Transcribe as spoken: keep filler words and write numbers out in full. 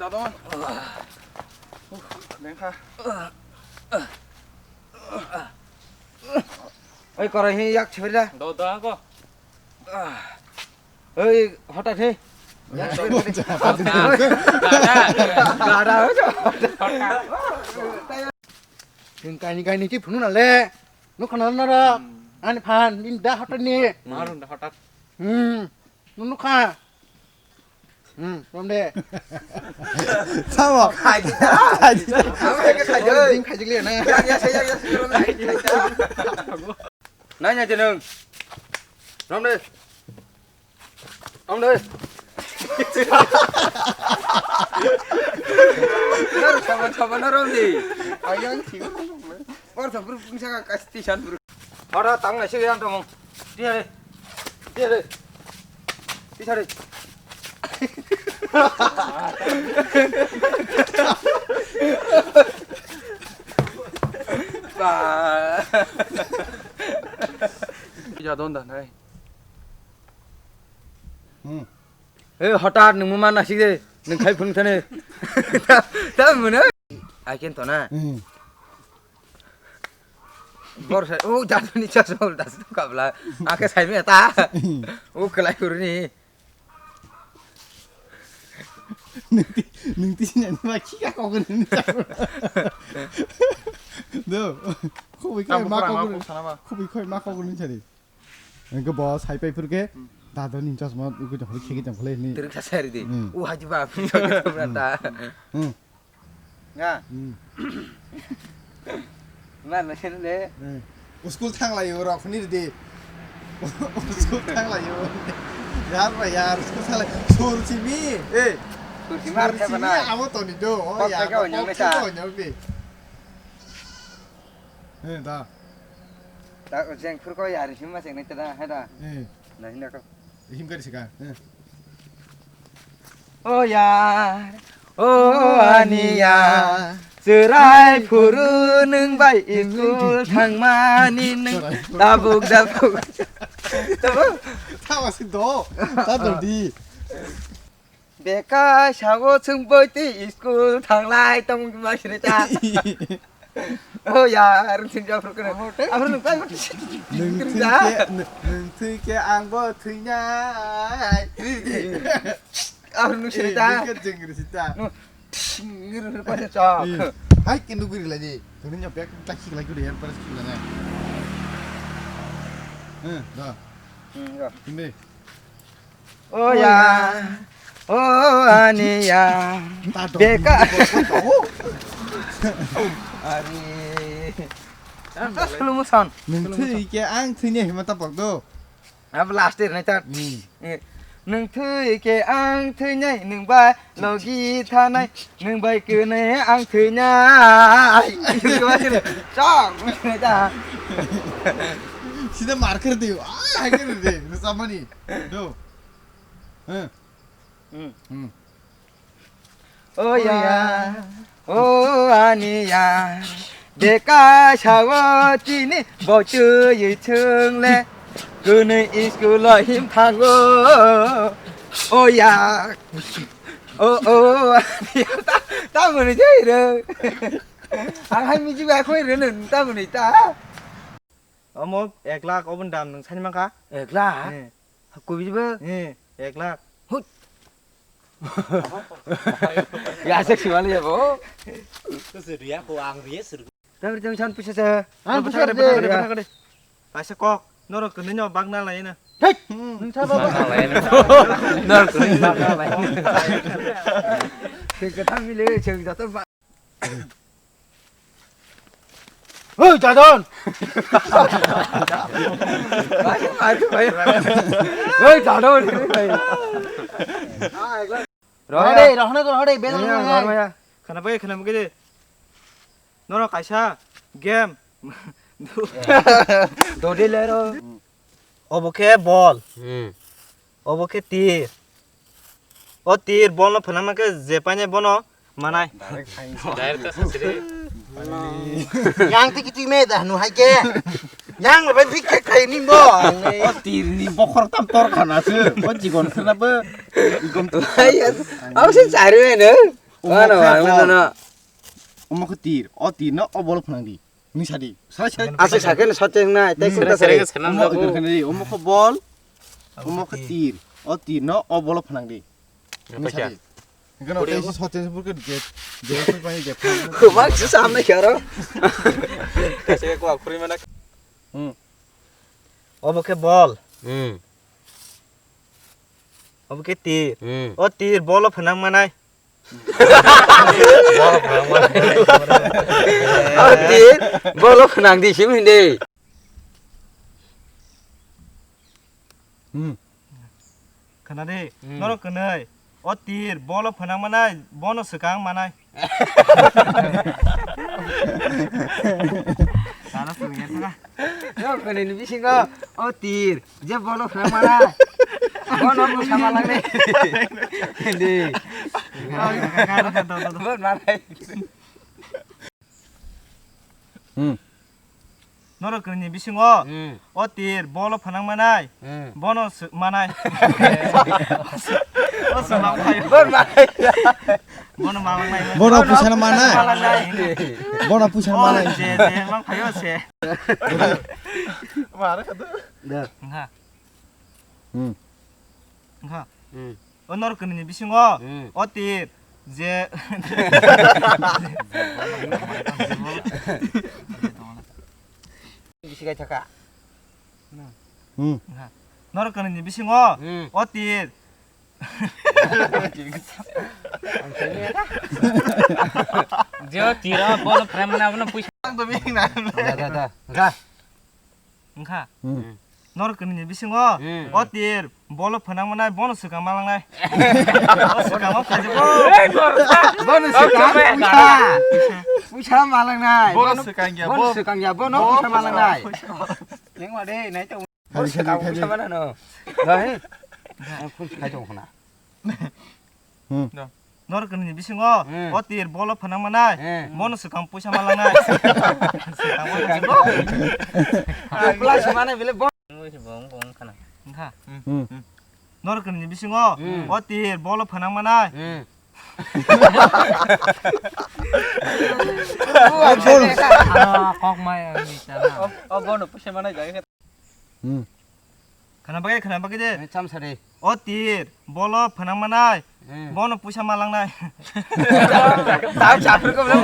Dadon. Lengkha. Oi, korai hi yak chibri da. Do, do, go. Oi, hotat hi. Yak chibri. Gada, gada, oi, hotat. Chwng kaini kaini ki phunu na le. Nukha na nara. Hmm. Ani phan, nini da hotat ni. Marung da hotat. Hmm. Nukha. Hmm, romde. Samo. Khaji ta. Khaji ta. Samo ke khaji. Ding khaji le na. Ya, ya, ya, ya, ya, ya, ya. Nai, nai, jeneng. Romde. Romde. Naro sama, sama, naro romde. Ayang, sih. Or, sabur, pungsa, ka, kasti, san, bur. Ora tang nai se yang tong. Dia de. Dia de. Bisa de. Ba. Ya don da nai. Hmm. Eh, hotat nung ma nasik de. Nung khai phun thane. Ta, ta mune. Ai ken to na. Hmm. Bor sai, o jaduni chasma ulta se kabla. Ake sai me ta. O kelai kurni. Nungti, nungti sini ani ma khika kok ni. Do. Khubui khoi ma kok ni. Khubui khoi ma kok ni sari. Engke bo sai pai phur ke. Hmm. Dado ni chasma uku jong khoi kheki jong khoi ni. Tirik sa sari di. Hmm. O haji ba. Hmm. Hmm. Ya. Hmm. Mar na sini le. Hmm. School thang lai yo rok ni di. School thang lai yo. Yar ba yar school thang lai. Sur simi. Eh. Sur simi ar thai ba nai. Amo to ni do. O ya. Ko ka onyang ne sa. Ko onyang bi. Eh da. Da jeng phur ko yar simi ma seng ne da hai da. Eh. Na hina ko. Him kari sika. Eh. O yar, o ani yar, chwrai phuru nwng bai school thangmani nwng dabuk dabuk. Tamo? Tamo si do, ta do di. Beka sao chwng boi twi school thanglai tong ma sini ta. Oh ya, rung sing jawab rukun. Apa rung kai? Nung thui ke, nung thui ke ang bo thui nai. Apa rung sini ta? Ini kan jeng sini ta. Nung sing rung rung pas cok. Hai ke nuguri lagi. Tuni nyopek tak sih lagi udah ya pas sih lagi. Eh, dah. Hmm, ya. Ini. O ya, o ani ya. Beka. Ari. Slow motion. Nung thui ke ang thui ne hima ta pok do. Ab last year na chat. Hmm. Eh, nung thui ke ang thui ne nung ba logi thanai. Nwng bai kwnwi ang thwinai. Chok, nwng thwinai ta. Sida mar kar diyo. Ah, hai kar de. Rwchapmani. Do. Eh. Hmm. Hmm. O ya, o ani ya. Beka sao chini bo twi thwngle. Kwnwi school o him thango. O ya. O, o, ta, ta mwnwi jai rw. Ang hai miji bai khoi rw nwng ta mwnwi ta. Omo ek lakh oboni dam nwng sani mankha. Ek lakh? Eh. Kubi bo? Eh, ek lakh. Hut. Ya sek siwali ya bo. Ko se riya ko ang riya sir. Tabri tong san puisa sa. Ang puisa de. Kaisa kok, norok kwnwi no bagna lai na. Hei! Nung sa ba ba. Norok kwnwi bagna lai. Chwng kwthang mile, chwng joto ba. Hei, Jadon! Hei, Jadon! Rohde, rohna ko rohde, bela rohna. Khana bai, khana bai de. Norok kaisa game. Dodi lero. Obo khe bol. Hmm. Obo khe tir. O tir bol no phwnangma khe je painai bono manai. Direct ta sasiri. Yang tiki twi me da nu hai khe. Yang le bai phik khe khai ni bo. O tir ni bokhor tam tor khana se. O jikon khana bo. Ai, ya, aku sih cari mana? Mana, mana, mana? Omo khe tir, o tir no o bol phwnang di. Nung sadi. Sadi, sadi. Aswk sakhe no sote wngnai, tei sukha sari. Omo khe bol, omo khe tir. O tir no o bol phwnang di. Nung sadi. Gano tei si sote burke je, je pani je. Kubak si samne kharo. Kaise ko akhuri mana? Hmm. Obo khe bol. Hmm. Obo khe tir. Hmm. O tir bolo phwnang manai. Bolo phwnang manai. O tir bolo phwnang di sim hindi. Hmm. Khana de, hmm, norok kwnwi. O tir, bolo phwnang manai, bono swkang manai. Sana swrwngya thanga. Norok kwnwi ni bisingo, o tir, je bolo phwnang manai, bono bwsa malangnai. Hindi. Bon manai. Hmm. Norok kwnwi ni bisingo, hmm, o tir, bolo phwnang manai, hmm, bono swk manai. O swk mang phaio. Bon manai. Bono malang nai. Bono puisa manai. Malang nai. Bono puisa manai. Je, je, mang phaio se. Mare kadu. Da. Wngkha. Hmm. Wngkha. Hmm. O norok kwnwi ni bisingo, hmm, o tir je bisi kai thaka. Hmm. Wngkha. Norok kwnwi ni bisingo, hmm, o tir. Je o tiro bono phremna bono puisa. Da, da, da. Wngkha. Wngkha. Hmm. Norok kwnwi ni bisingo, hmm, o tir bolo phwnang manai, bono swkang malang nai. O swkang o khajibo. Bono swkang puisa. Puisa malang nai. Bono swkang ya, bono swkang ya, bono puisa malang nai. Neng ma de, nai to. Bono swkang puisa mana no. Dai. Ang phone khai tong khna. Hmm. Norok kwnwi ni bisingo, hmm, o tir bolo phwnang manai, hmm, bono swkang puisa malang nai. Swkang malang nai. Plus manai bele bo. Wngkha. Hmm. Norok kwnwi ni bisingo, hmm, o tir bolo phwnang manai. Hmm. Ah, kok mai ang ni chana. O, o bono puisa manai jaga. Hmm. Khna bagwi, khna bagwi de. Eh, cham sari. O tir, bolo phwnang manai. Hmm. Bono puisa malang nai. Tam chapur ko bro.